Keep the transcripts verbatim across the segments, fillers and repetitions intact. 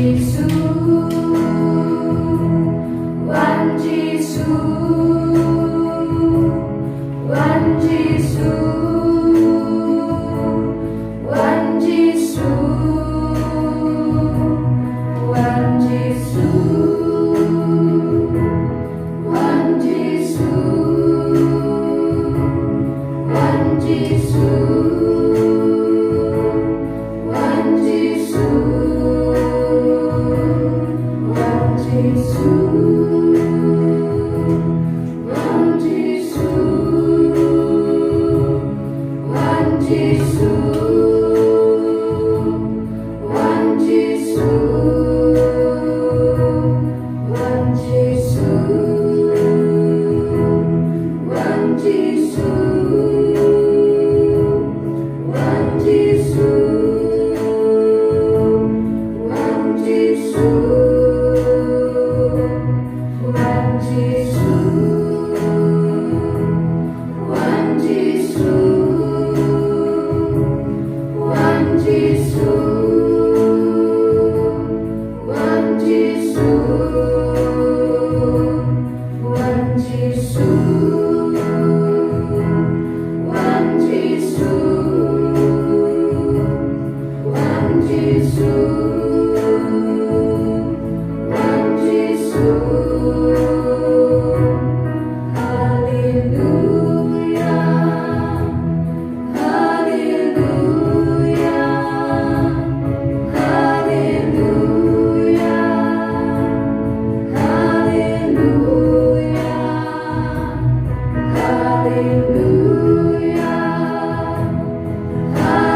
Jisu, wan Jisu, wan Jisu, wan Jisu, wan Jisu, wan Jisu, wan Jisu. Wan Jisu, wan Jisu, wan Jisu, wan Jisu, wan Jisu, wan Jisu, wan Jisu. Wan Jisu, wan Jisu, wan Jisu, wan Jisu, wan Jisu. Wan Jisu, wan Jisu, wan Jisu, wan Jisu, wan Jisu. Haleluya. Haleluya, haleluya, haleluya, haleluya, haleluya,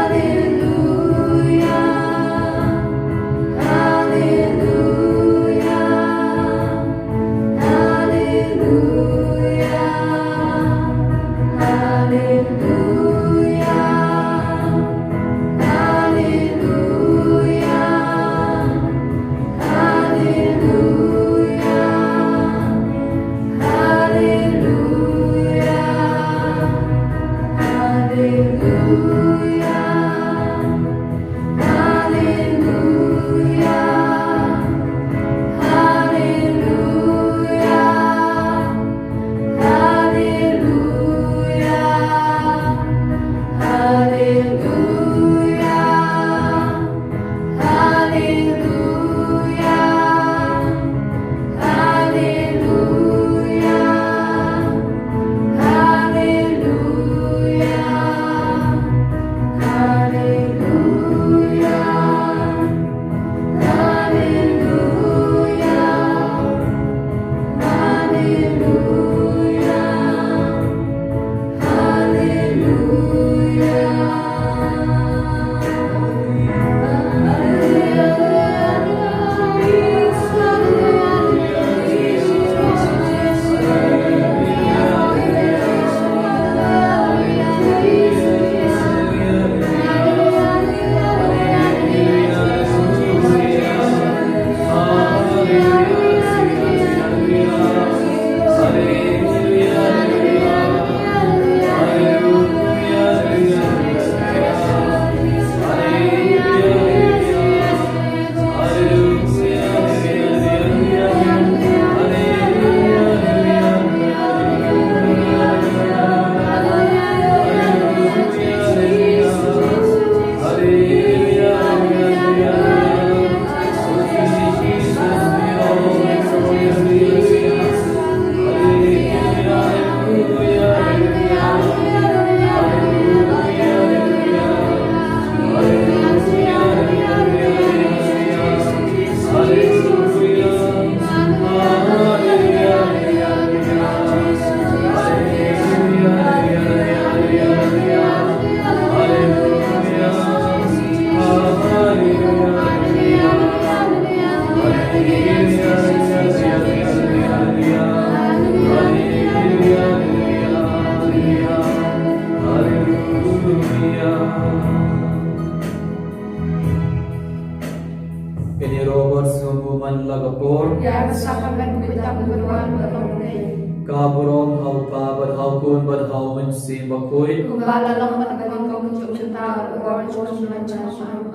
haleluya. Haleluya, haleluya, haleluya, haleluya, haleluya, haleluya. Haleluya, haleluya, haleluya, haleluya, haleluya, haleluya, haleluya. Haleluya, haleluya, haleluya, haleluya. Kane ruh ban sngewbha man la ka por. Ïa ka sakram ban khuid tang bad wan bad long dei. Ka burom ha u Kpa bad ha u Khun bad ha u Mynsiem Bakhuid. Kumba la long bad ka long ka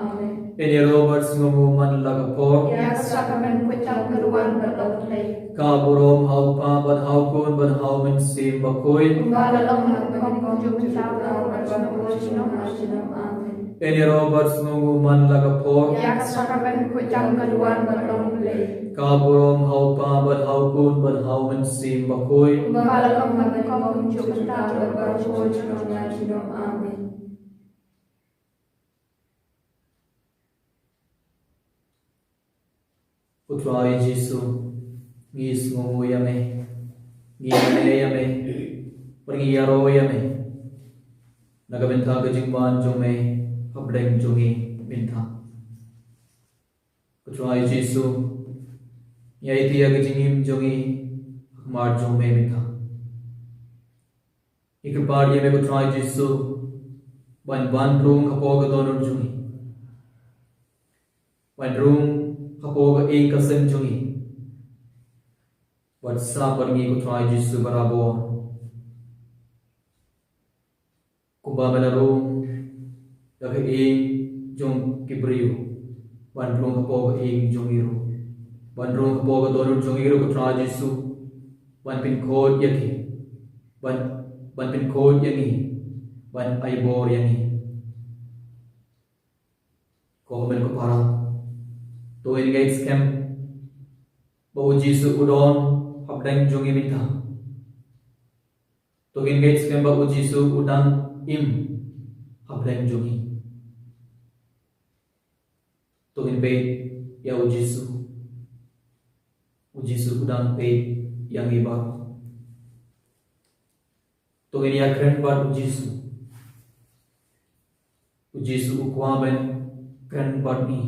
Amen. Ïaroh bad sngewnguh man la ka por. Ïa ka sakramen khuid tam kan wan bad long Blei. Ka burom ha u Kpa bad ha u Khun bad ha u Mynsiem Bakhuid. Kumba la long ha ka khong kumjuh mynta bad ha u bad ha u junom junom. Amen. Ïaroh bad sngewnguh man la ka por. Ïa ka sakramen khuid tam kan wan bad long Blei. Ka burom ha u Kpa bad ha u Khun bad ha u Mynsiem Bakhuid. Kumba la long ha ka khong kumjuh mynta bad ha u junom junom. Amen. Ko Trai Jisu, ngi sngewnguh ïa me, ngi ïa me ïa me, bad ngi ïaroh ïa me na ka bynta ka jingwan jong me hapdeng jong ngi mynta. Ko Trai Jisu, ngi aiti ïa ka jingim jong ngi ha khmat jong me mynta. Ngi kyrpad ïa me ko Trai Jisu, ban ban rung hapoh ka dohnud jong ngi, ban rung hapoh ka ïing ka sem jong ngi, bad sah bad ngi ko Trai Jisu barabor. Kumba me la rung ïa ka ïing jong ki briew, ban rung hapoh ka ïing jong ngi ruh, ban rung hapoh ka dohnud jong ngi ruh ko Trai Jisu, ban pynkhuid ïa ki, ban, ban pynkhuid ïa ngi, ban ai bor ïa ngi. Ko hynmen ko para, to ngin ngeit skhem ba u Jisu u don hapdeng jong ngi mynta. To ngin ngeit skhem ba u Jisu u dang im hapdeng jong ngi. To ngin peit ïa u Jisu. U Jisu u dang peit ïa ngi baroh. To ngin ïakren bad u Jisu. U Jisu u kwah ban kren bad ngi.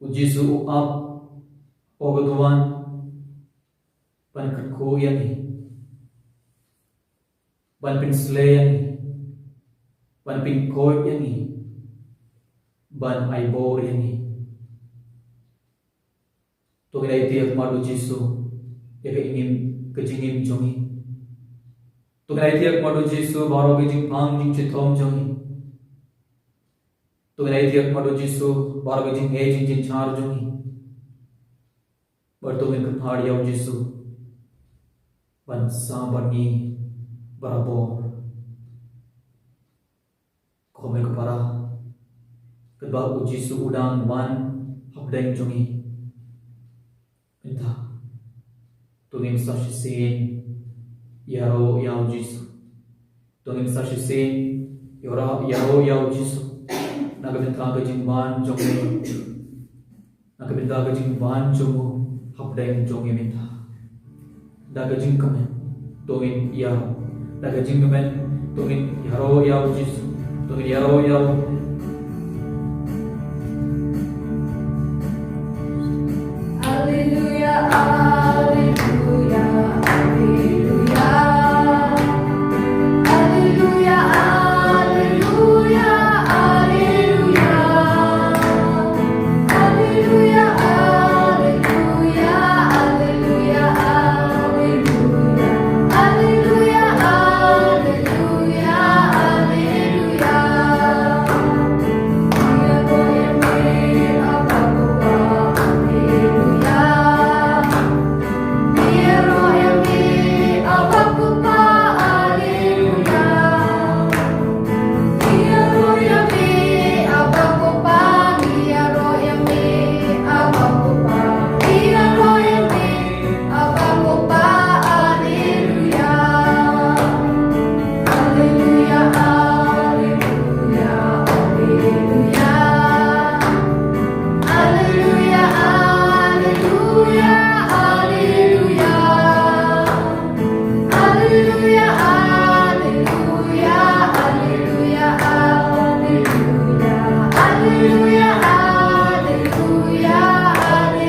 U Jisu u ap hapoh ka duwan ban kyrkhu ïa ngi, ban pynsleh ïa ngi, ban pynkhuid ïa ngi, ban ai bor ïa ngi. To ngin aiti ha khmat u Jisu ïa ka jingim, ka jingim jong ngi. To ngin aiti ha khmat u Jisu baroh ki jingpang jingshitom jong ngi. To ngin aiti ha khmat u Jisu baroh ki jingeh jingjynjar jong ngi. Bad to ngin kyrpad ïa u Jisu ban sah bad ngi barabor. Ko hynmen ko para, katba u Jisu u dang wan hapdeng jong ngi mynta, to ngin sa shisien ïaroh ïa u Jisu. To ngin sa shisien ïaroh, ïaroh ïa u Jisu na ka bynta ka jingwan jong ngi, na ka bynta ka jingwan jong u hapdeng jong ngi mynta. Da ka jingkmen to ngin ïaroh, da ka jingkmen to ngin ïaroh ïa u Jisu, to ngin ïaroh ïa u. Alleluia, alleluia, alleluia. Alleluia, alleluia, alleluia. Alleluia, alleluia, alleluia, alleluia. Alleluia, alleluia, alleluia. Alleluia. Alleluia, alleluia, alleluia. Alleluia, alleluia, alleluia, alleluia. Alleluia, alleluia, alleluia. Alleluia. Alleluia, alleluia, alleluia.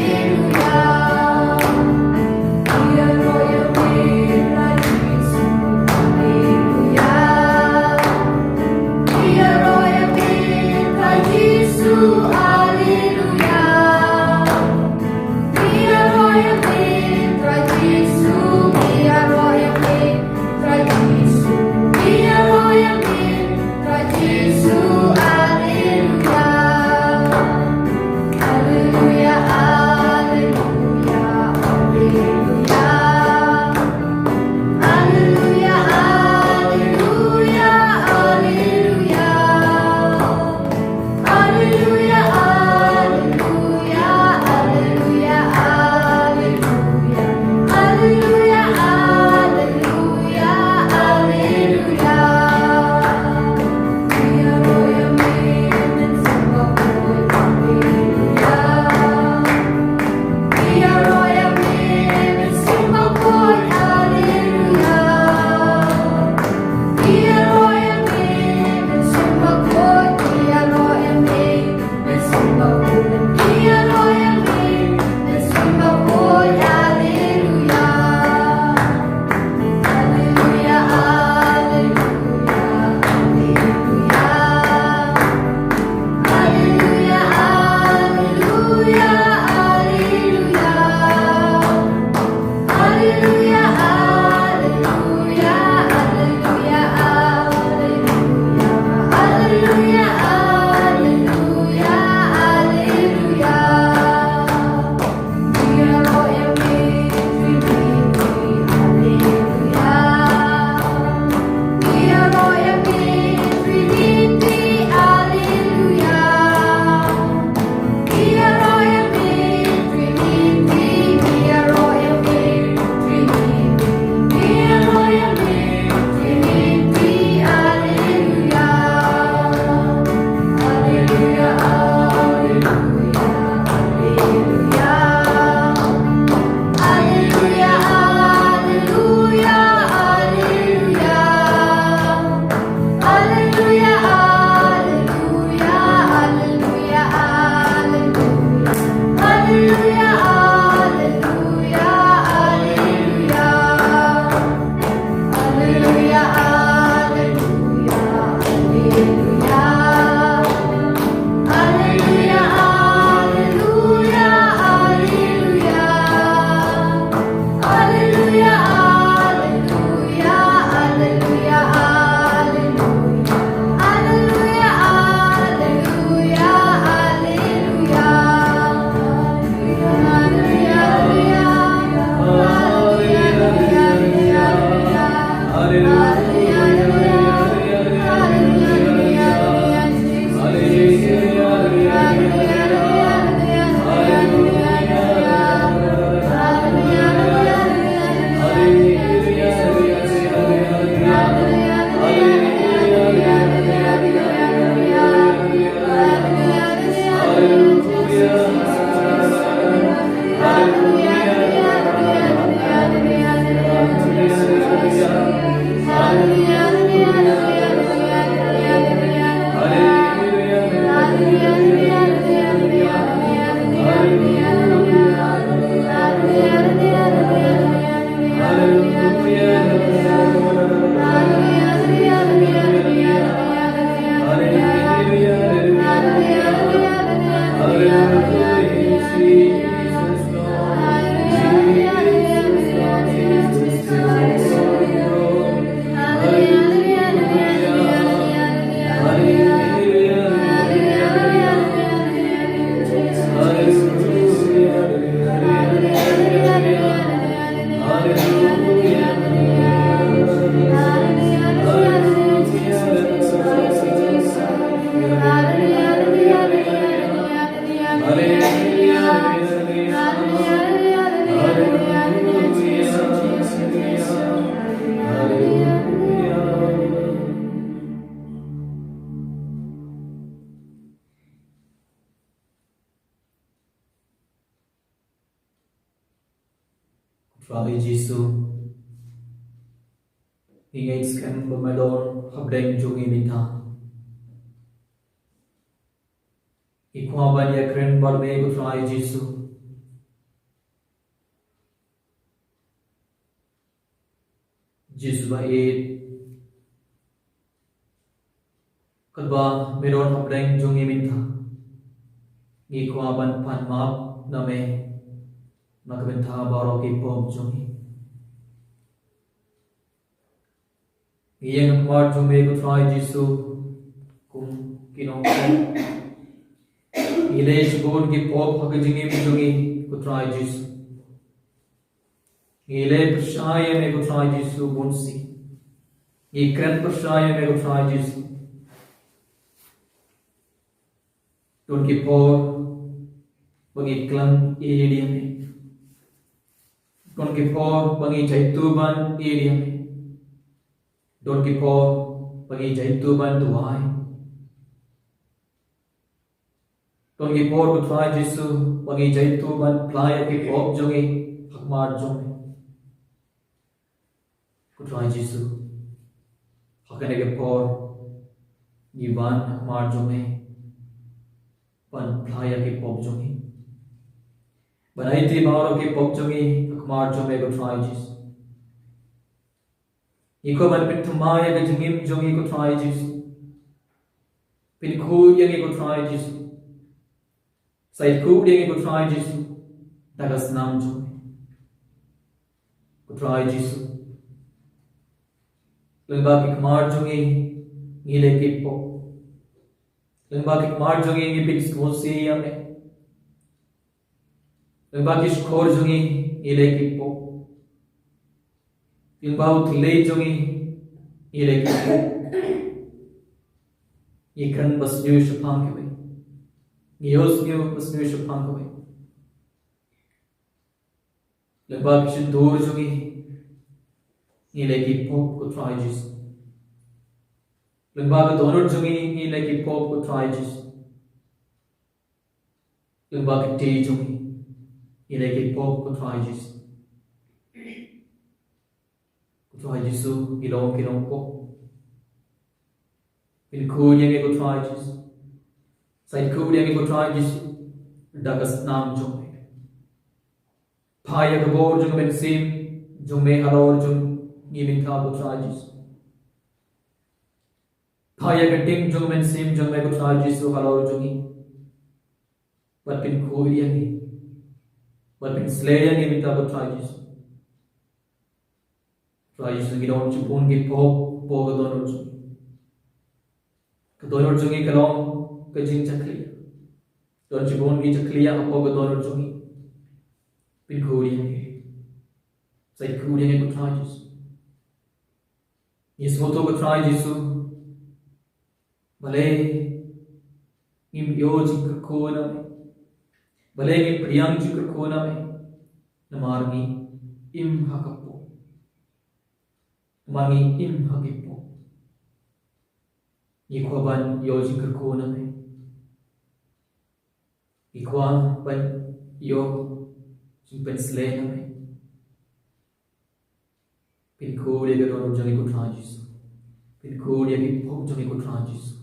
Trai Jisu, ngi ngeit skhem ba me don hapdeng jong ngi mynta. Ngi kwah ban ïakren bad me ko Trai Jisu. Jisu ba ïeit, katba me don hapdeng jong ngi mynta, ngi kwah ban pan map na me na ka bynta baroh ki pop jong ngi. Ngi ïeng ha khmat jong me ko Trai Jisu kum ki nongpop. Ngi leh shibun ki pop ha ka jingim jong ngi ko Trai Jisu. Ngi leh pyrshah ïa me ko Trai Jisu bun sien. Ngi kren pyrshah ïa me ko Trai Jisu. Don ki por ba ngi khlem ïeit ïa me. Don ki por ba ngi jaituh ban ïeit ïa me. Don ki por ba ngi jaituh ban duwai. Don ki por ko Trai Jisu ba ngi jaituh ban phla ïa ki pop jong ngi ha khmat jong me. Ko Trai Jisu, ha kane ka por ngi wan ha khmat jong me ban phla ïa ki pop jong ngi. Ban aiti baroh ki pop jong ngi ha khmat jong me ko Trai Jisu. Ngi kwah ban pynthymmai ïa ka jingim jong ngi ko Trai Jisu. Pynkhuid ïa ngi ko Trai Jisu. Sa ïeit khuid ïa ngi ko Trai Jisu da ka snam jong me. Ko Trai Jisu, lyngba ki khmat jong ngi ngi leh ki pop. Lyngba ki khmat jong ngi ngi pynsngewsih ïa me. Lyngba ki shkor jong ngi ngi leh ki pop. Lyngba u thylliej jong ngi ngi leh ki pop. Ngi kren ba sniew shaphang kiwei. Ngi ïohsngew ba sniew shaphang kiwei. Lyngba ki shyntur jong ngi ngi leh ki pop ko Trai Jisu. Lyngba ka dohnud jong ngi ngi leh ki pop ko Trai Jisu. Lyngba ka kti jong ngi ngi leh ki pop ko Trai Jisu. Ko Trai Jisu, ngi long ki nongpop. Pynkhuid ïa ngi ko Trai Jisu. Sa ïeit khuid ïa ngi ko Trai Jisu da ka snam jong me. Phah ïa ka bor jong ka mynsiem jong me halor jong ngi mynta ko Trai Jisu. Phah ïa ka kti jong ka mynsiem jong me ko Trai Jisu halor jong ngi. Bad pynkhuid ïa ngi. Bad pynsleh ïa ngi mynta ko Trai Jisu. Trai Jisu, ngi don shibun ki pop hapoh ka dohnud jong ngi. Ka dohnud jong ngi ka long ka jingjakhlia. Don shibun ki jakhlia hapoh ka dohnud jong ngi. Pynkhuid ïa ngi. Sa ïeit khuid ïa ngi ko Trai Jisu. Ngi sngewthuh ko Trai Jisu, balei ngim ïoh jingkyrkhu na me. Balei ngim pdiang jingkyrkhu na me. Namar ngi im ha ka pop. Namar ngi im ha ki pop. Ngi kwah ban ïoh jingkyrkhu na me. Ngi kwah ban ïoh jingpynsleh na me. Pynkhuid ïa ka dohnud jong ngi ko Trai Jisu. Pynkhuid ïa ki pop jong ngi ko Trai Jisu.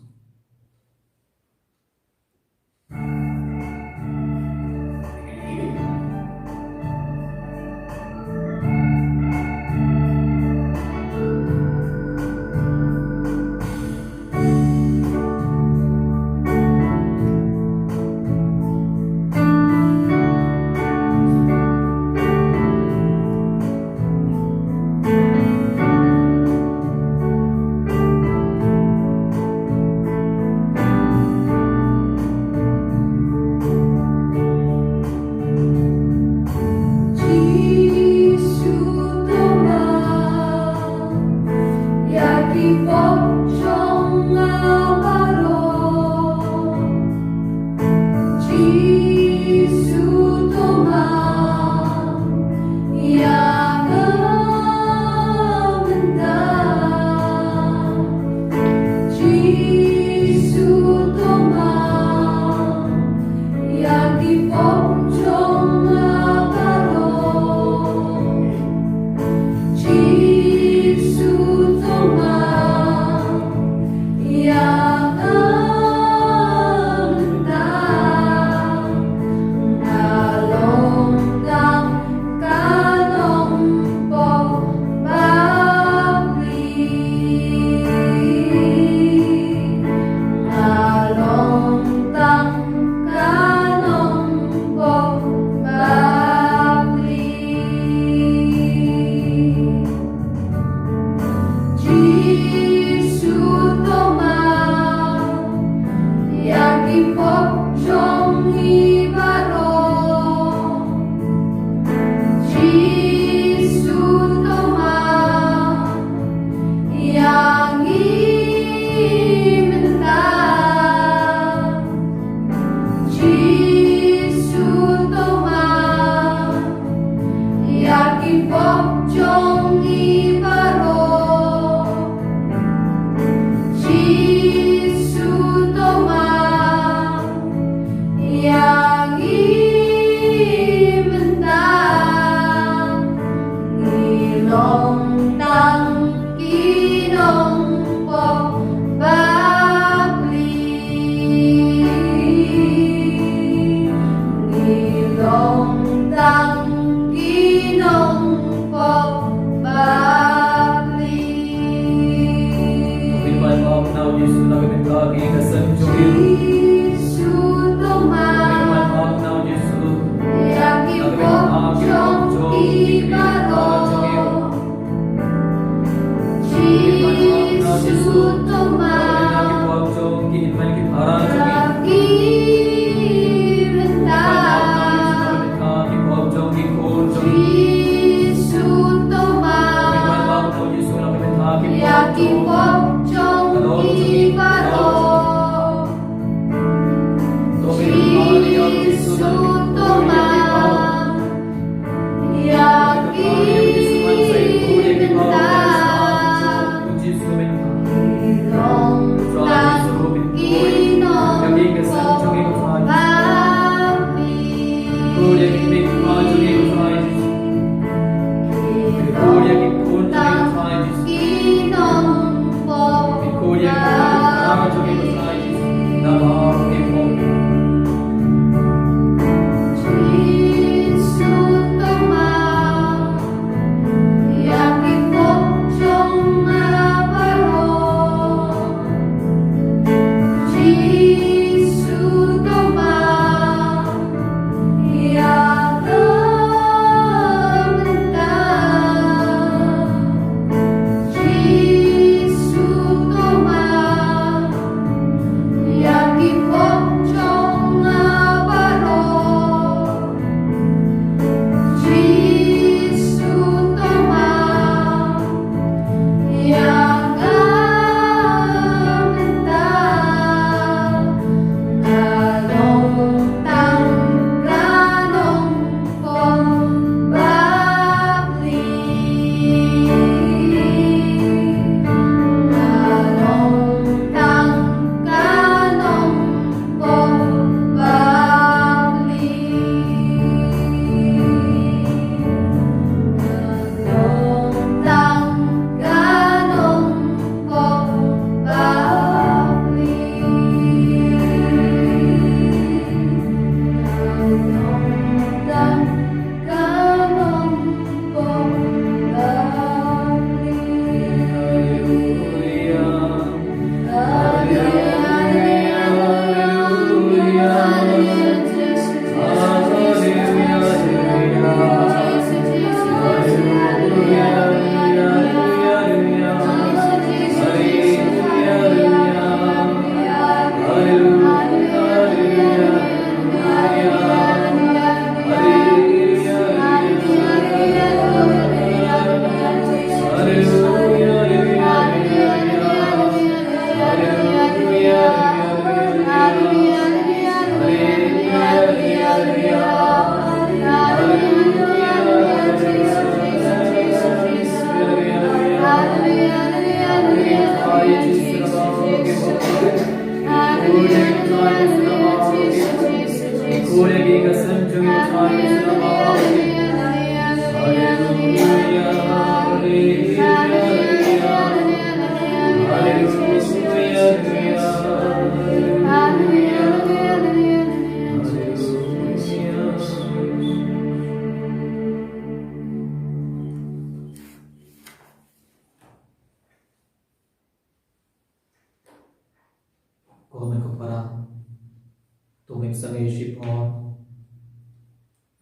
To ngin sangeh shipor.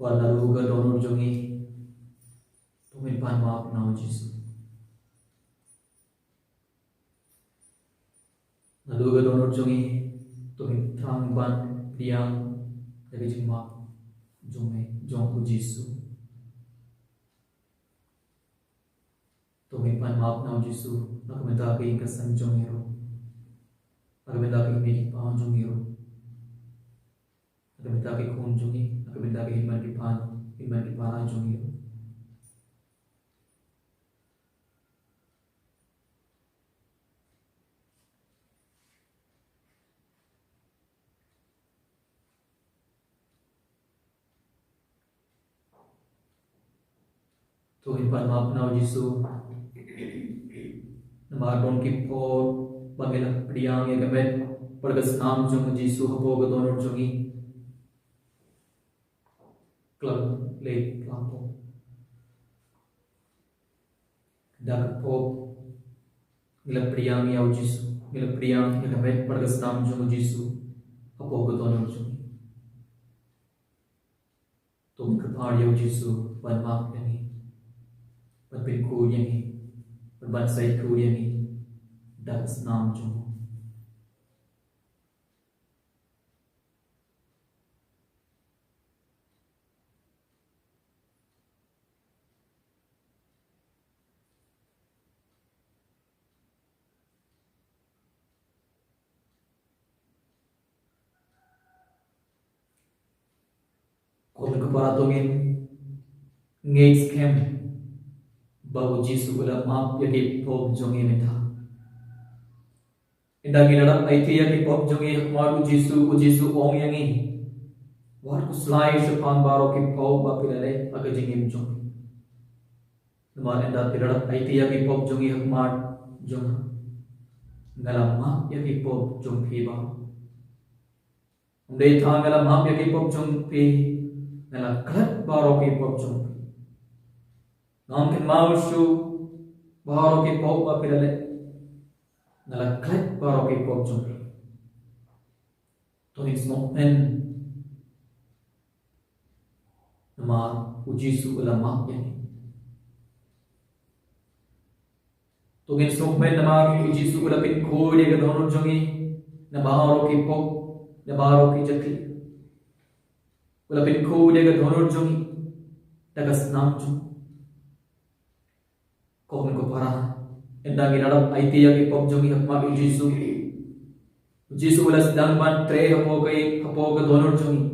Wat naduh ka dohnud jong ngi to ngin pan map na u Jisu. Naduh ka dohnud jong ngi to ngin thrang ban pdiang ïa ka jingmap jong ngi, jong u Jisu. To ngin pan map na u Jisu na ka bynta ka ïing ka sem jong ngi ruh, na ka bynta ka kmie ki kpa jong ngi ruh, na ka bynta ki khun jong ngi, na ka bynta ki hynmen ki pan, hynmen ki para jong ngi ruh. To ngin pan map na u Jisu. Namar don ki por ba ngi la pdiang ïa ka met bad ka snam jong u Jisu hapoh ka dohnud jong ngi. Khlem leit khlem pop. Da ka pop ngi la pdiang ïa u Jisu, ngi la pdiang ïa ka met bad ka snam jong u Jisu hapoh ka dohnud jong ngi. To ngin kyrpad ïa u Jisu ban map ïa ngi, ban pynkhuid ïa ngi, ban ban sa khuid ïa ngi da ka snam jong u. Ko bynta para to ngin ngeit skhem ba u Jisu u la map ïa ki pop jong ngi mynta. Ynda ngi la dap aiti ïa ki pop jong ngi ha khmat u Jisu, u Jisu u ong ïa ngi, wat khuslai shaphang baroh ki pop ba phi la leh ha ka jingim jong ngi. Namar ynda phi la dap aiti ïa ki pop jong ngi ha khmat jong nga, nga la map ïa ki pop jong phi baroh. Ym dei tang nga la map ïa ki pop jong phi, nga la klet baroh ki pop jong phi. Ngam kynmaw shuh baroh ki pop ba phi la leh, nga la klet baroh ki pop jong phi. To ngin sngewkmen namar u Jisu u la map ïa ngi. To ngin sngewkmen namar u Jisu u la pynkhuid ïa ka dohnud jong ngi na baroh ki pop, na baroh ki jaka. U la pynkhuid ïa ka dohnud jong ngi da ka snam jong u. Ko bynta ko para, ynda ngi la dap aiti ïa ki pop jong ngi ha khmat u Jisu, u Jisu u la sdang ban trei hapoh ka, hapoh ka dohnud jong ngi.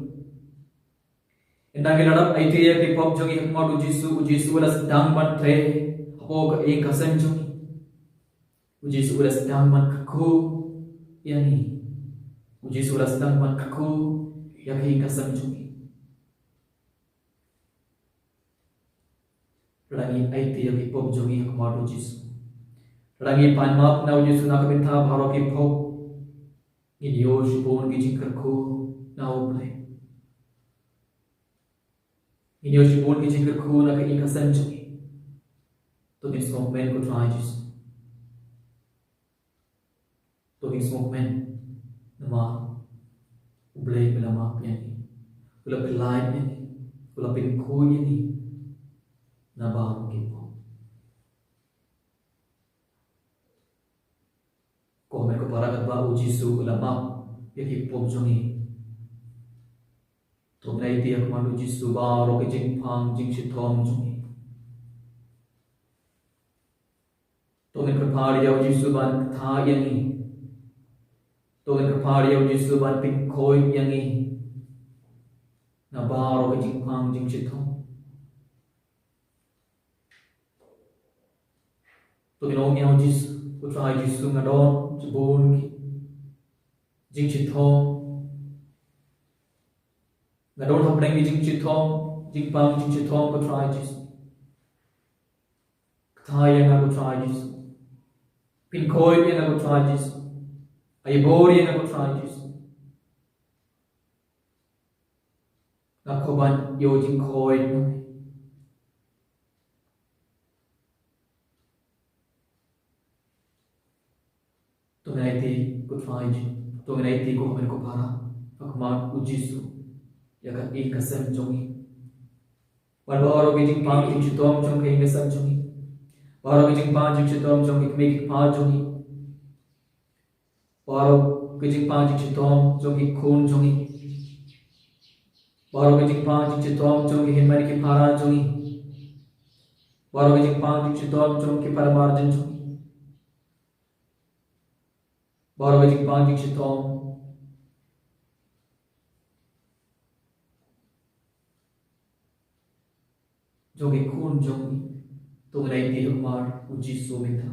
Ynda ngi la dap aiti ïa ki pop jong ngi ha khmat u Jisu, u Jisu u la sdang ban trei hapoh ka ïing ka sem jong ngi. U Jisu u la sdang ban kyrkhu ïa ngi. U Jisu u la sdang ban kyrkhu ïa ka ïing ka sem jong ngi. Lada ngi aiti ïa ki pop jong ngi ha khmat u Jisu, lada ngi pan map na u Jisu na ka bynta baroh ki pop, ngin ïoh shibun ki jingkyrkhu na u Blei. Ngin ïoh shibun ki jingkyrkhu na ka ïing ka sem jong ngi. To ngin sngewkmen ko Trai Jisu. To ngin sngewkmen namar u Blei u la map ïa ngi, u la pynlait ïa ngi, u la pynkhuid ïa ngi na baroh ki pop. Ko bynta ko para, katba u Jisu u la map ïa ki pop jong ngi, to ngin aiti ha khmat u Jisu baroh ki jingpang jingshitom jong ngi. To ngin kyrpad ïa u Jisu ban kthah ïa ngi. To ngin kyrpad ïa u Jisu ban pynkhuid ïa ngi na baroh ki jingpang jingshitom. To ngin ong ïa u Jisu, ko Trai Jisu, nga don shibun ki jingshitom. Nga don hapdeng ki jingshitom, jingpang jingshitom, ko Trai Jisu. Kthah ïa nga, ko Trai Jisu. Pynkhuid ïa nga, ko Trai Jisu. Ai bor ïa nga, ko Trai Jisu. Nga kwah ban ïoh jingkhuid. To ngin aiti, ko Trai Jisu, To ngin aiti ko Kmen ko Para, ha khmat u Jisu, ïa ka ïing ka sem jong ngi. Bad baroh ki jingpang jingshitom jong ka ïing ka sem jong ngi, baroh ki jingpang jingshitom jong ki kmie ki kpa jong ngi, baroh ki jingpang jingshitom jong ki khun jong ngi, baroh ki jingpang jingshitom jong ki hynmen ki para jong ngi, baroh ki jingpang jingshitom jong ki para marjan jong ngi, baroh ki jingpang jingshitom jong ki khun jong ngi, to ngin aiti ha khmat u Jisu mynta.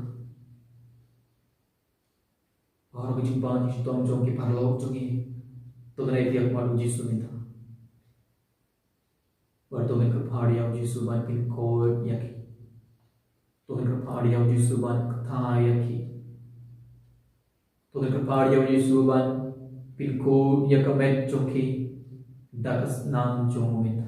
Baroh ki jingpang jingshitom jong ki paralok jong ngi, to ngin aiti ha khmat u Jisu mynta. Bad to ngin kyrpad ïa u Jisu ban pynkhuid ïa ki. To ngin kyrpad ïa u Jisu ban kthah ïa ki. To ngin kyrpad ïa u Jisu ban pynkhuid ïa ka met jong ki da ka snam jong u mynta.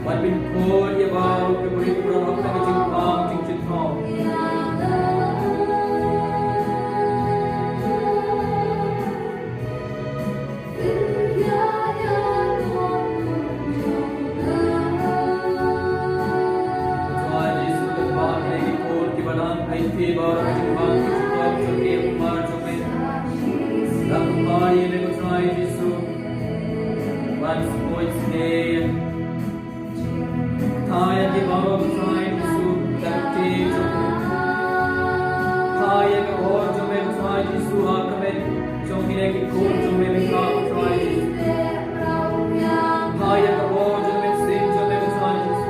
Ban pynkhuid ïa baroh ki briew baroh ha ka jingpang jingshitom. Trai Jisu, kyrpad ïa ki khun kiba dang aiti baroh ha ka jingpang jingshitom jong ki, ïa ki mar jong me. Dang kyrpad ïa me ko Trai Jisu. Ban sngewsih. Kthah ïa ki baroh ko Trai Jisu, da ka kti jong me. Kthah ïa ka bor jong me ko Trai Jisu, ha ka met jong kine ki khun jong me mynta ko Trai Jisu. Kthah ïa ka bor jong me, mynsiem jong me ko Trai Jisu.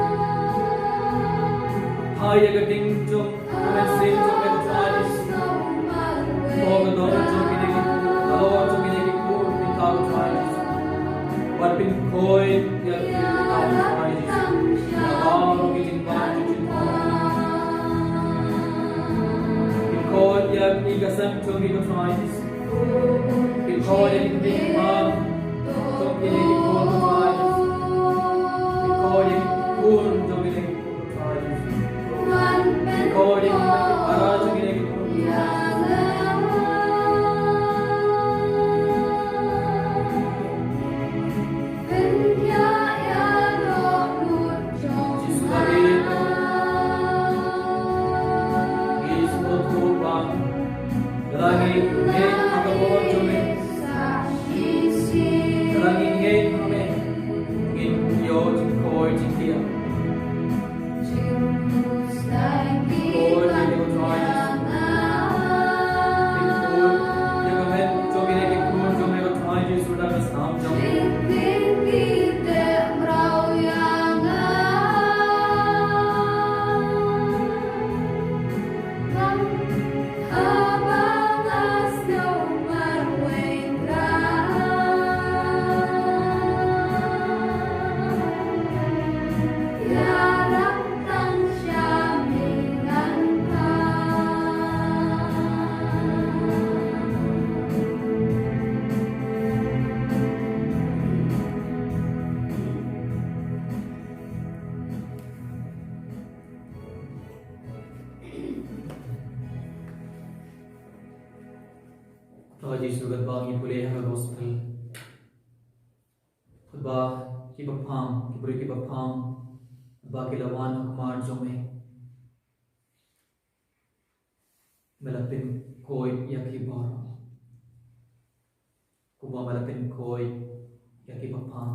Kthah ïa ka ding jong me, mynsiem jong me ko Trai Jisu. Jong ngi ko Trai Jisu. Ngi khot ïa ki kmie ki kpa jong kine ki khun ko Trai Jisu. Ngi khot ïa ki khun jong kine ki khun ko Trai Jisu. Ngi khot ïa ki para jong kine ki khun ko Trai Jisu. Jisu, ngi sngewthuh ba lada ngi ngeit ha ka bor jong me, lada ngi ngeit ha me, ngin ïoh jingkoit jingkhiah. Koit ïa ngi ko Trai Jisu. Koit ïa ka met jong kine ki khun jong me ko Trai Jisu da ka snam jong me. Trai Jisu, katba ngi pule ha ka gospel, katba kiba pham, ki briew kiba pham, katba ki la wan ha khmat jong me, me la pynkoit ïa ki baroh. Kumba me la pynkoit ïa kiba pham,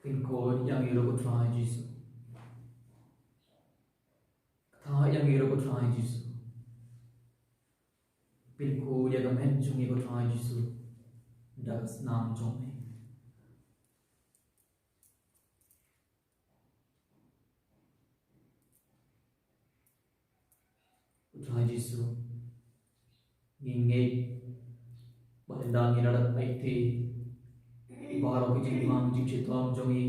pynkoit ïa ngi ruh ko Trai Jisu. Kata ïa ngi ruh ko Trai Jisu. Pynkoit ïa ka met jong ngi ko Trai Jisu da ka snam jong me. Ko Trai Jisu, ngi ngeit ba ynda ngi la dep aiti baroh ki jingpang jingshitom jong ngi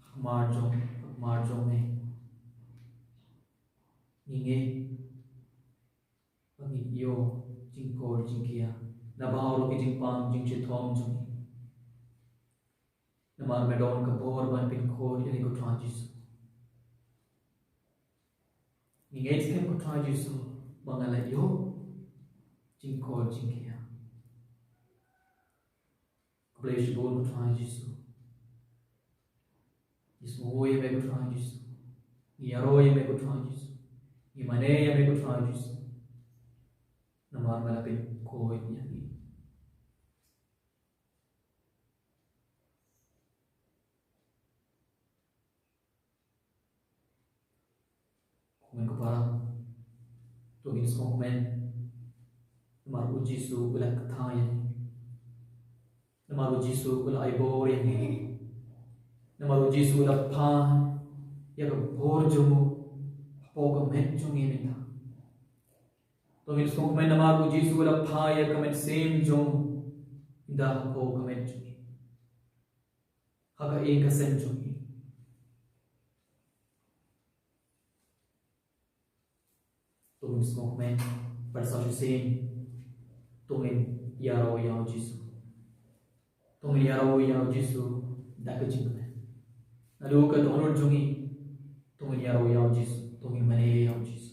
ha khmat jong, ha khmat jong me, ngi ngeit ba ngin ïoh jingkoit jingkhiah na baroh ki jingpang jingshitom jong ngi. Namar me don ka bor ban pynkoit ïa ngi ko Trai Jisu. Ngi ngeit skhem ko Trai Jisu ba ngi la ïoh jingkoit jingkhiah. Khublei shibun ko Trai Jisu. Ngi sngewbha ïa me ko Trai Jisu. Ngi ïaroh ïa me ko Trai Jisu. Ngi mane ïa me ko Trai Jisu. Namar me la pynkoit ïa ngi. Kumne ko para, to ngin sngewkmen. Namar u Jisu u la kthah ïa ngi. Namar u Jisu u la ai bor ïa ngi. Namar u Jisu u la phah ïa ka bor jong u hapoh ka met jong ngi mynta. To ngin sngewkmen namar u Jisu u la phah ïa ka mynsiem jong u mynta hapoh ka met jong ngi. Ha ka ïing ka sem jong ngi. To ngin sngewkmen bad sa shisien to ngin ïaroh ïa u Jisu. To ngin ïaroh ïa u Jisu da ka jingkmen. Naduh ka dohnud jong ngi to ngin ïaroh ïa u Jisu, to ngin mane ïa u Jisu.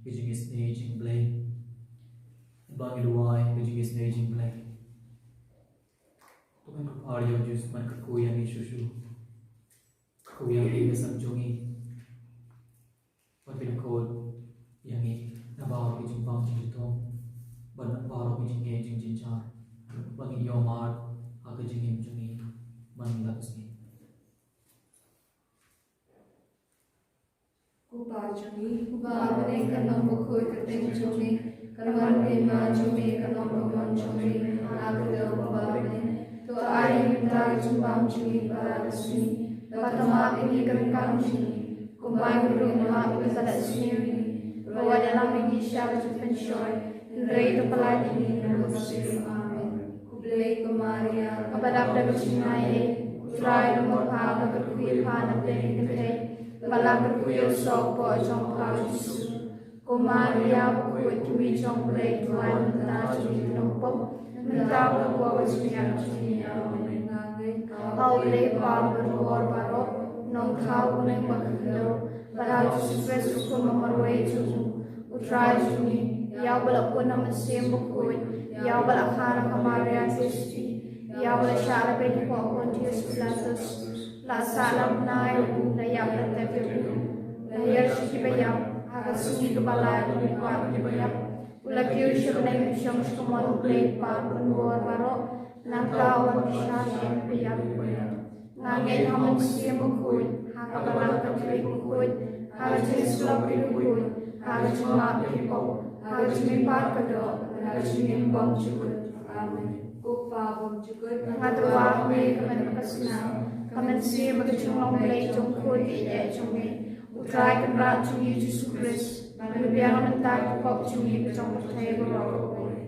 Ka jingisynei jong U Blei. Ba ngi duwai ka jingisynei jong U Blei. To pynpar ïa u Jisu ban kyrkhu ïa ngi shuh shuh. Kyrkhu ïa ngi, ka sem jong ngi. Ban pynkhot ïa ngi na baroh ki jingbam jingjynjar. Ban na baroh ki jingeh jingjynjar. Ba ngin ïohmad ha ka jingim jong ngi. Ban ngi lap sngewthuh. Ko Pa jong ngi, uba ha bneng, kan long bakhuid ka kyrteng jong me, kan wan ka hima jong me, kan long ka mon jong me, ha ka kyrteng jong me. To ai ïa ngi mynta ka jingbam jong ngi kaba ar sngi, bad to map ïa ngi ka ryngkat jong ngi, kumba ngi ruh ngi map ïa ki ba leh sniew ïa ngi, bad wat ïalam ïa ngi sha ka jingpynshoi, hynrei to pyllait ïa ngi na ka bymjukut. Amen. Khublei ko Maria, kaba dap da ka jingaiei, U Trai u don bad pha, ba kyrkhu ïa pha na pdeng ki kynthei, bad la kyrkhu ïa u soh hapoh jong pha u Jisu. Ko Maria bakhuid, ka Kmie jong U Blei, to duwai ïa ngi mynta jong ngi ki nongpop, mynta bad ha ka por ka jingïap jong ngi. Amen. Nga ngeit ha U Blei Kpa uba don bor baroh, Nongthaw, Nongpynim bad ka khyndew, bad ha u Jisu Khrist u khun ba marwei jong u, U Trai jong ngi, ïa uba la pun ha u Mynsiem Bakhuid, ïa uba la kha na ka Maria Theisotti, ïa uba la shah lehbeiñ hapoh Pontius Pilatus, la sah, la bnai, la ïap, la tep, la hiar sha kiba ïap, ha ka sngi kaba lai u la mih kwah na kiba ïap, u la kiew sha bneng, u shong sha ka mon U Blei Kpa uba don bor baroh, nangta un wan bishar ïa kiba ïap. Nga ngeit ha u Mynsiem Bakhuid, ha ka Balang Katholik bakhuid, ha ka jingïasyllok bakhuid, ha ka jingmap ïa ki pop, ha ka jingmihpat ka doh, ha ka jingim bymjukut. Amen. Ko Pa bymjukut, nga tyrwa ha me ka met bad ka snam, ka mynsiem bad ka jinglong Blei jong U Khun baieit jong me, U Trai Kynrad jong ngi U Jisu Khrist, ban pynbiang mynta ki pop jong ngi bad jong ka pyrthei baroh kawei.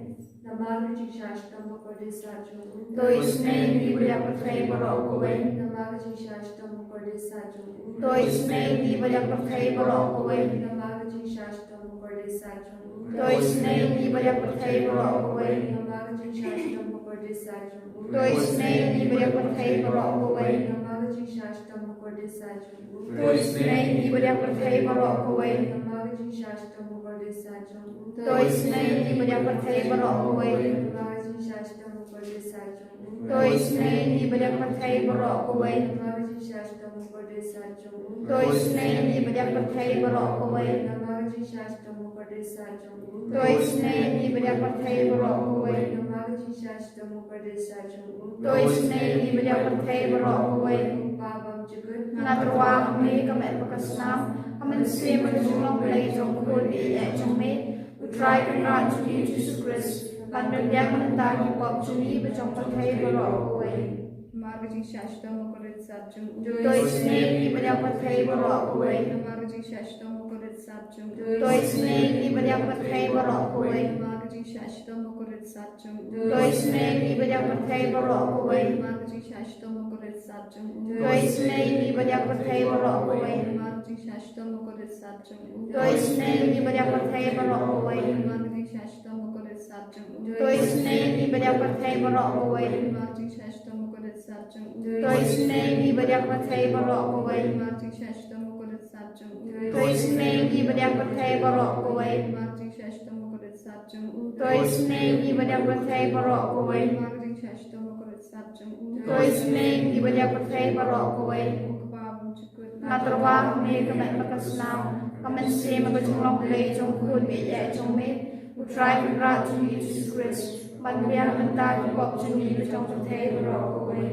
Namar ka jingshah shitom bakordit sat jong u. To isynei ïa ngi bad ïa ka pyrthei baroh kawei. Namar ka jingshah shitom bakordit sat jong u. To isynei ïa ngi bad ïa ka pyrthei baroh kawei. Namar ka jingshah shitom bakordit sat jong u. To isynei ïa ngi bad ïa ka pyrthei baroh kawei. Namar ka jingshah shitom bakordit sat jong u. To isynei ïa ngi bad ïa ka pyrthei baroh kawei. Namar ka jingshah shitom bakordit sat jong u. To isynei ïa ngi bad ïa ka pyrthei baroh kawei. Namar ka jingshah shitom bakordit sat jong u. To isynei ïa ngi bad ïa ka pyrthei baroh kawei. Namar ka jingshah shitom bakordit sat jong u. To isynei ïa ngi bad ïa ka pyrthei baroh kawei. Namar ka jingshah shitom bakordit sat jong u. To isynei ïa ngi bad ïa ka pyrthei baroh kawei. Namar ka jingshah shitom bakordit sat jong u. To isynei ïa ngi bad ïa ka pyrthei baroh kawei. Namar ka jingshah shitom bakordit sat jong u. To isynei ïa ngi bad ïa ka pyrthei baroh kawei. Ko Pa bymjukut, nga tyrwa ha me ka met bad ka snam, ka mynsiem bad ka jinglong Blei jong U Khun baieit jong me, U Trai Kynrad jong ngi U Jisu Khrist, ban pynbiang mynta ki pop jong ngi bad jong ka pyrthei baroh kawei. Namar ka jingshah shitom bakordit sat jong u. To isynei ïa ngi bad ïa ka pyrthei baroh kawei. Namar ka jingshah shitom bakordit sat jong u. To isynei ïa ngi bad ïa ka pyrthei baroh kawei. Namar ka jingshah shitom bakordit sat jong u. To isynei ïa ngi bad ïa ka pyrthei baroh kawei. Namar ka jingshah shitom bakordit sat jong u. To isynei ïa ngi bad ïa ka pyrthei baroh kawei. Namar ka jingshah shitom bakordit sat jong u. To isynei ïa ngi bad ïa ka pyrthei baroh kawei. Namar ka jingshah shitom bakordit sat jong u. To isynei ïa ngi bad ïa ka pyrthei baroh kawei. Namar ka jingshah shitom bakordit sat jong u. To isynei ïa ngi bad ïa ka pyrthei baroh kawei. Namar ka jingshah shitom bakordit sat jong u. To isynei ïa ngi bad ïa ka pyrthei baroh kawei. Namar ka jingshah shitom bakordit sat jong u. To isynei ïa ngi bad ïa ka pyrthei baroh kawei. Namar ka jingshah shitom bakordit sat jong u. To isynei ïa ngi bad ïa ka pyrthei baroh kawei. Ko Pa bymjukut, nga tyrwa ha me ka met bad ka snam, ka mynsiem bad ka jinglong Blei jong U Khun baieit jong me, U Trai Kynrad jong ngi U Jisu Khrist, ban pynbiang mynta ki pop jong ngi bad jong ka pyrthei baroh kawei.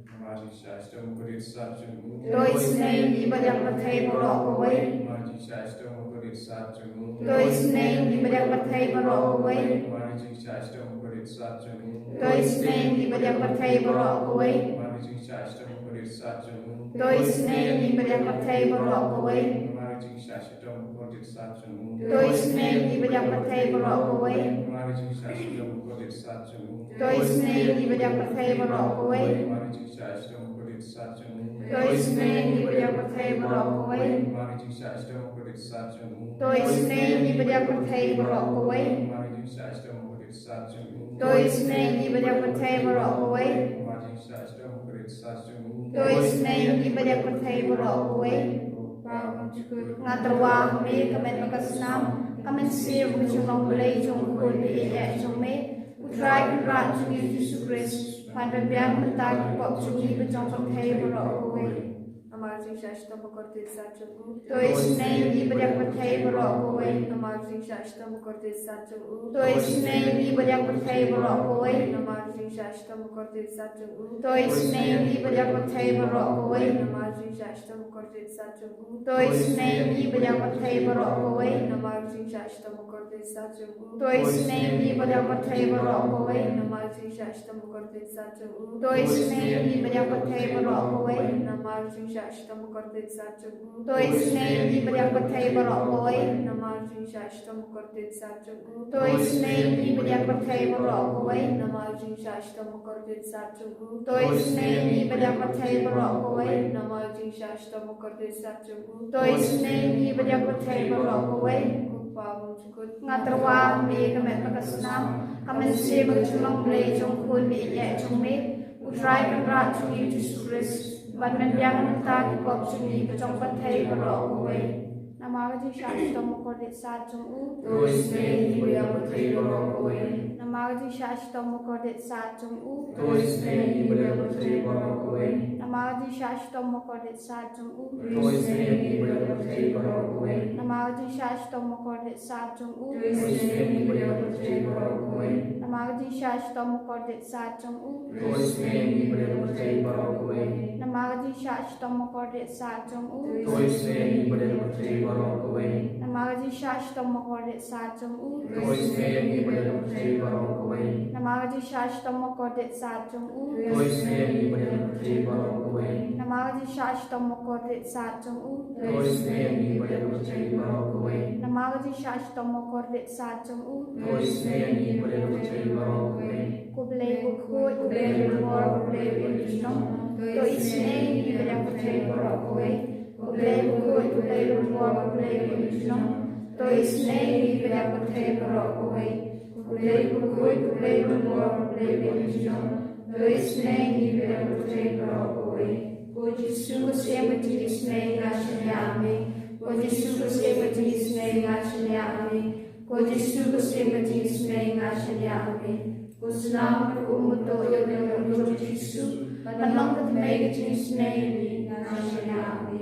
Namar ka jingshah shitom bakordit sat jong u. To isynei ïa ngi bad ïa ka pyrthei baroh kawei. Namar ka jingshah shitom bakordit sat jong u. To isynei ïa ngi bad ïa ka pyrthei baroh kawei. Namar ka jingshah shitom bakordit sat jong u. To isynei ïa ngi bad ïa ka pyrthei baroh kawei. Namar ka jingshah shitom bakordit sat jong u. To isynei ïa ngi bad ïa ka pyrthei baroh kawei. Namar ka jingshah shitom bakordit sat jong u. To isynei ïa ngi bad ïa ka pyrthei baroh kawei. Namar ka jingshah shitom bakordit sat jong u. To isynei ïa ngi bad ïa ka pyrthei baroh kawei. Namar ka jingshah shitom bakordit sat jong u. To isynei ïa ngi bad ïa ka pyrthei baroh kawei. Namar ka jingshah shitom bakordit sat jong u. To isynei ïa ngi bad ïa ka pyrthei baroh kawei. Namar ka jingshah shitom bakordit sat jong u. To isynei ïa ngi bad ïa ka pyrthei baroh kawei. Namar ka jingshah shitom bakordit sat jong u. To isynei ïa ngi bad ïa ka pyrthei baroh kawei. Ko Pa bymjukut, nga tyrwa ha me ka met bad ka snam, Ka mynsiem ka jinglong Blei jong u Khun ba ïeit jong me, U Trai Kynrad jong ngi Jisu Khrist, ban pynbiang mynta ki pop jong ngi bad jong pyrthei baroh kawei. Namar ka jingshah shitom bakordit sat jong u. To isynei ïa ngi bad ïa ka pyrthei baroh kawei. Namar ka jingshah shitom bakordit sat jong u. To isynei ïa ngi bad ïa ka pyrthei baroh kawei. Namar ka jingshah shitom bakordit sat jong u. To isynei ïa ngi bad ïa ka pyrthei baroh kawei. Namar ka jingshah shitom bakordit sat jong u. To isynei ïa ngi bad ïa ka pyrthei baroh kawei. Namar ka jingshah shitom bakordit sat jong u. To isynei ïa ngi bad ïa ka pyrthei baroh kawei. Namar ka jingshah shitom bakordit sat jong u. To isynei ïa ngi bad ïa ka pyrthei baroh kawei. Namar ka jingshah shitom bakordit sat jong u. To isynei ïa ngi bad ïa ka pyrthei baroh kawei. Namar ka jingshah shitom bakordit sat jong u. To isynei ïa ngi bad ïa ka pyrthei baroh kawei. Namar ka jingshah shitom bakordit sat jong u. To isynei ïa ngi bad ïa ka pyrthei baroh kawei. Namar ka jingshah shitom bakordit sat jong u. To isynei ïa ngi bad ïa ka pyrthei baroh kawei. Ko Pa ba jukut. Nga tyrwa ha me ka met bad ka snam, ka mynsiem ka jinglong Blei jong u Khun ba ïeit jong me, U Trai Kynrad jong ngi Jisu Khrist, ban pynbiang mynta ki pop jong ngi bad jong pyrthei baroh kawei. Namar ka jingshah shitom bakordit sat jong u. To isynei ïa ngi bad ïa ka pyrthei baroh kawei. Namar ka jingshah shitom bakordit sat jong u. To isynei ïa ngi bad ïa ka pyrthei baroh kawei. Namar ka jingshah shitom bakordit sat jong u. To isynei ïa ngi bad ïa ka pyrthei baroh kawei. Namar ka jingshah shitom bakordit sat jong u. To isynei ïa ngi bad ïa ka pyrthei baroh kawei. Namar ka jingshah shitom bakordit sat jong u. To isynei ïa ngi bad ïa ka pyrthei baroh kawei. Namar ka jingshah shitom bakordit sat jong u. To isynei ïa ngi bad ïa ka pyrthei baroh kawei. Namar ka jingshah shitom bakordit sat jong u. To isynei ïa ngi bad ïa ka pyrthei baroh kawei. Namar ka jingshah shitom bakordit sat jong u. To isynei ïa ngi bad ïa ka pyrthei baroh kawei. Namar ka jingshah shitom bakordit sat jong u. To isynei ïa ngi bad ïa ka pyrthei baroh kawei. Namar ka jingshah shitom bakordit sat jong u. To isynei ïa ngi bad ïa ka pyrthei baroh kawei. Ko Blei bakhuid, ko Blei lyngngoh, ko Blei ba ïeit junom. To isynei ïa ngi bad ïa ka pyrthei baroh kawei. Ko Blei bakhuid, ko Blei lyngngoh, ko Blei ba ïeit junom. To isynei ïa ngi bad ïa ka pyrthei baroh kawei. Ko Blei bakhuid, ko Blei lyngngoh, ko Blei ba ïeit junom. To isynei ïa ngi bad ïa ka pyrthei baroh kawei. Ko Jisu ka siem ka jingisynei nga shaniah ha me. Ko Jisu ka siem ka jingisynei nga shaniah ha me. Ko Jisu ka siem ka jingisynei nga shaniah ha me. Ko snam ka um ka toh ïa u Jisu. Ban long ka tmei ka jingisynei ïa ngi nga shaniah ha me.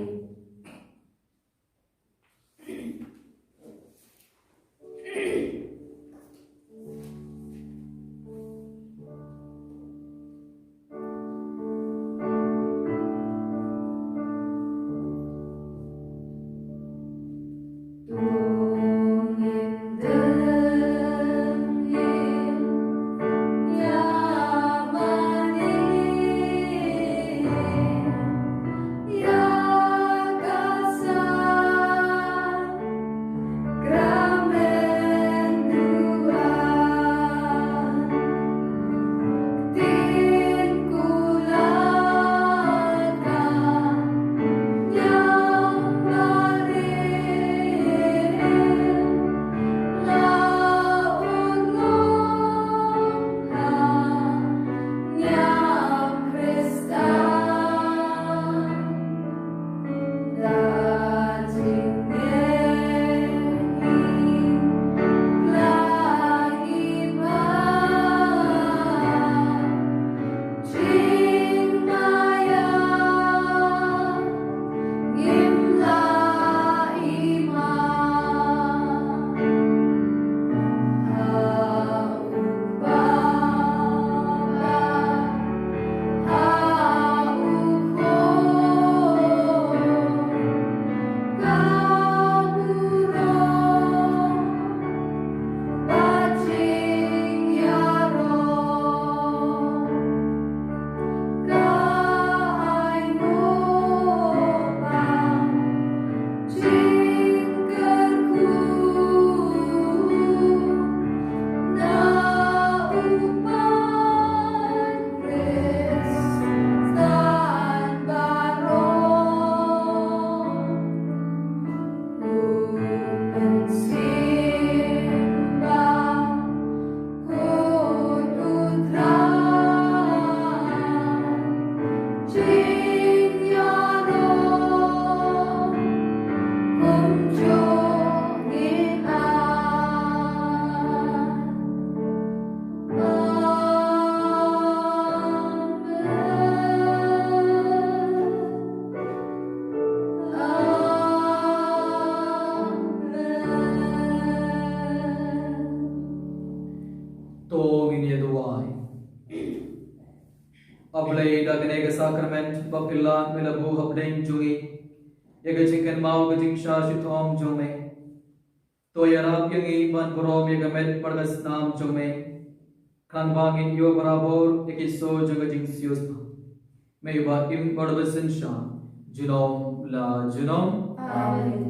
To ngin ïa duwai. A Blei, da kane ka sakrament ba phi la lad me la buh hapdeng jong ngi ïa ka jingkynmaw ka jingshah shitom jong me. To ïarap ïa ngi ban burom ïa ka met bad ka snam jong me, khnang ba ngin ïoh barabor ïa ki soh jong ka jingsiewspah. Me ba im bad ba synshar junom la junom. Amen.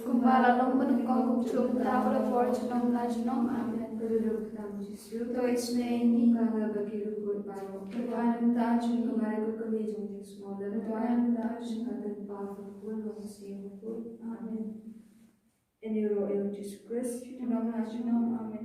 Kumba la long bad kumba kumjuh mynta bad ha ka por junom la junom. Amen. To ïeit sngewbha ïa ngi. Amen. Amen. Amen. Ïa u Jisu Khrist. Junom la junom. Amen.